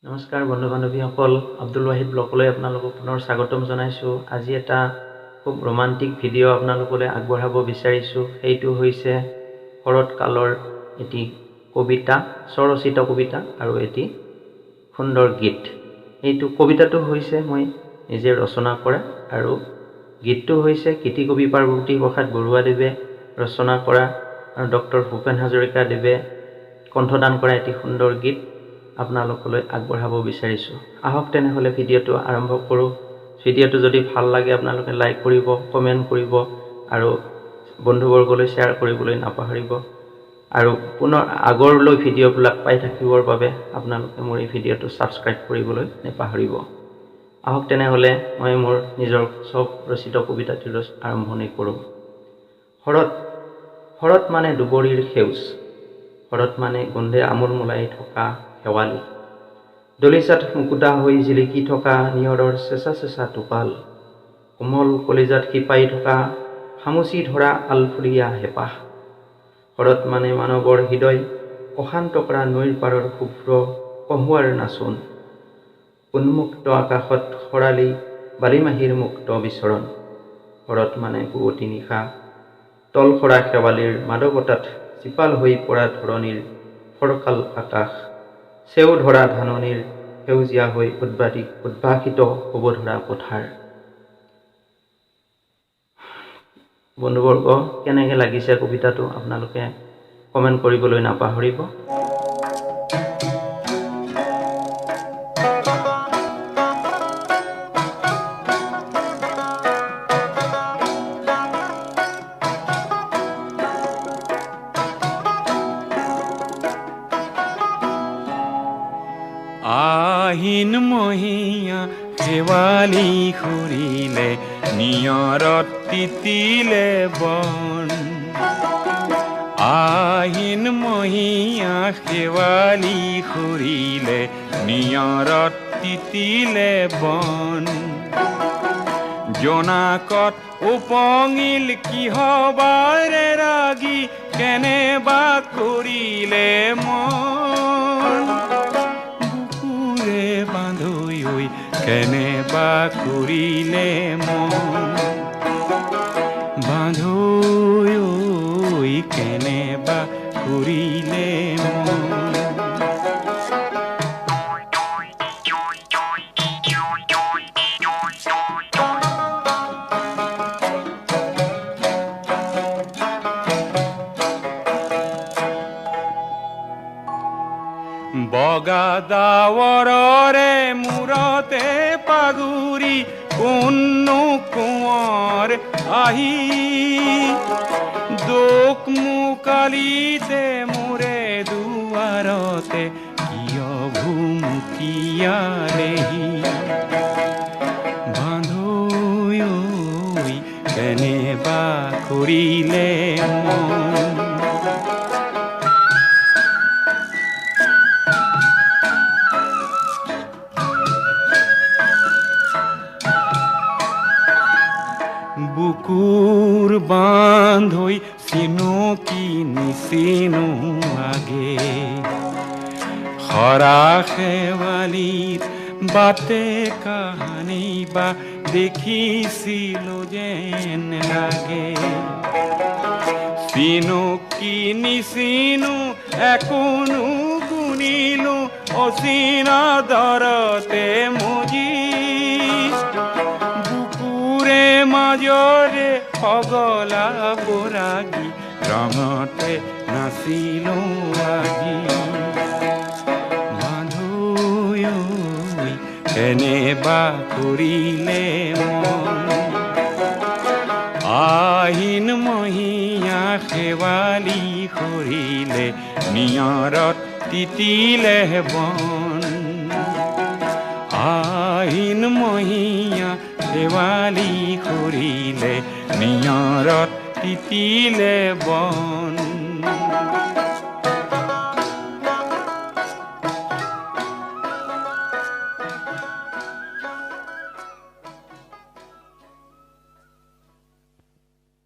নমস্কাৰ বন্ধু বান্ধৱীসকল, আব্দুল ৱাহিদ ব্লগলৈ আপোনালোকক পুনৰ স্বাগতম জনাইছোঁ। আজি এটা খুব ৰোমান্টিক ভিডিঅ' আপোনালোকলৈ আগবঢ়াব বিচাৰিছোঁ। সেইটো হৈছে শৰৎ কালৰ এটি কবিতা, স্বৰচিত কবিতা আৰু এটি সুন্দৰ গীত। এইটো কবিতাটো হৈছে মই নিজে ৰচনা কৰা আৰু গীতটো হৈছে গীতিকবি পাৰ্বতী প্ৰসাদ বৰুৱাদেৱে ৰচনা কৰা আৰু ডক্টৰ ভূপেন হাজৰিকাদেৱে কণ্ঠদান কৰা এটি সুন্দৰ গীত আপোনালোকলৈ আগবঢ়াব বিচাৰিছোঁ। আহক তেনেহ'লে ভিডিঅ'টো আৰম্ভ কৰোঁ। ভিডিঅ'টো যদি ভাল লাগে আপোনালোকে লাইক কৰিব, কমেণ্ট কৰিব আৰু বন্ধুবৰ্গলৈ শ্বেয়াৰ কৰিবলৈ নাপাহৰিব। আৰু পুনৰ আগৰলৈ ভিডিঅ'বিলাক পাই থাকিবৰ বাবে আপোনালোকে মোৰ এই ভিডিঅ'টো ছাবস্ক্ৰাইব কৰিবলৈ নাপাহৰিব। আহক তেনেহ'লে মই মোৰ নিজৰ চব ৰচিত কবিতাটিৰ আৰম্ভণি কৰোঁ। শৰৎ। শৰৎ মানে দুবৰিৰ সেউজ, শৰৎ মানে গোন্ধে আমোল মোলাই থকা শেৱালি, দলিচাত মুকুতা হৈ জিলিকি থকা নিয়ৰৰ চেঁচা চেঁচা টোপাল, কোমল কলিজাত শিপাই থকা খামুচি ধৰা আলফুলীয়া হেঁপাহ। শৰৎ মানে মানৱৰ হৃদয় অশান্ত কৰা নৈৰ পাৰৰ শুভ্ৰ কহুৱাৰ নাচোন, উন্মুক্ত আকাশত খৰালি বালিমাহীৰ মুক্ত বিচৰণ। শৰৎ মানে পুৱতি নিশা তলসৰা শেৱালিৰ মাদকতাত জীপাল হৈ পৰা ধৰণীৰ ফৰকাল আকাশ, চেও ধৰা ধাননিৰ সেউজীয়া হৈ উদ্ভাসিত হ'ব ধৰা পথাৰ। বন্ধুবৰ্গ, কেনেকৈ লাগিছে কবিতাটো আপোনালোকে কমেণ্ট কৰিবলৈ নাপাহৰিব। আহিন মহীয়া শেৱালি সৰিলে, নিয়ৰত তিতিলে বন। আহিন মহীয়া শেৱালি সৰিলে, নিয়ৰত তিতিলে বন। জোনাকত উপঙিল কিহবাৰে ৰাগি, কেনেবা কৰিলে মন। বুকুৰে বান্ধৈ ঐ কেনেবা কৰিলে মন, বান্ধৈ ঐ কেনেবা কৰিলে মন। বগা ডাৱৰৰে মূৰতে পাগুৰি কোননো কোঁৱৰ আহি, দোক মুকালিতে মোৰে দুৱাৰতে কিয় ভুমুকিয়ালেহি। বান্ধৈ ঐ কেনেবা কৰিলে মন। বুকুৰ বান্ধৈ চিনো কি নিচিনো আগে, সৰা শেৱালিৰ বাটে কাহানি বা দেখিছিলো যেন লাগে। চিনো কি নিচিনো একোনো গুণিলো, অচিনা দৰতে মজি। বুকুৰে মাজৰে পগলা বৰাগী, ৰঙতে নাচিলো আজি। বান্ধৈ ঐ কেনেবা কৰিলে মন। আহিন মহীয়া শেৱালি সৰিলে, নিয়ৰত তিতিলে বন। আহিন মহীয়া শেৱালি সৰিলে, নিয়ৰত তিতিলে বন।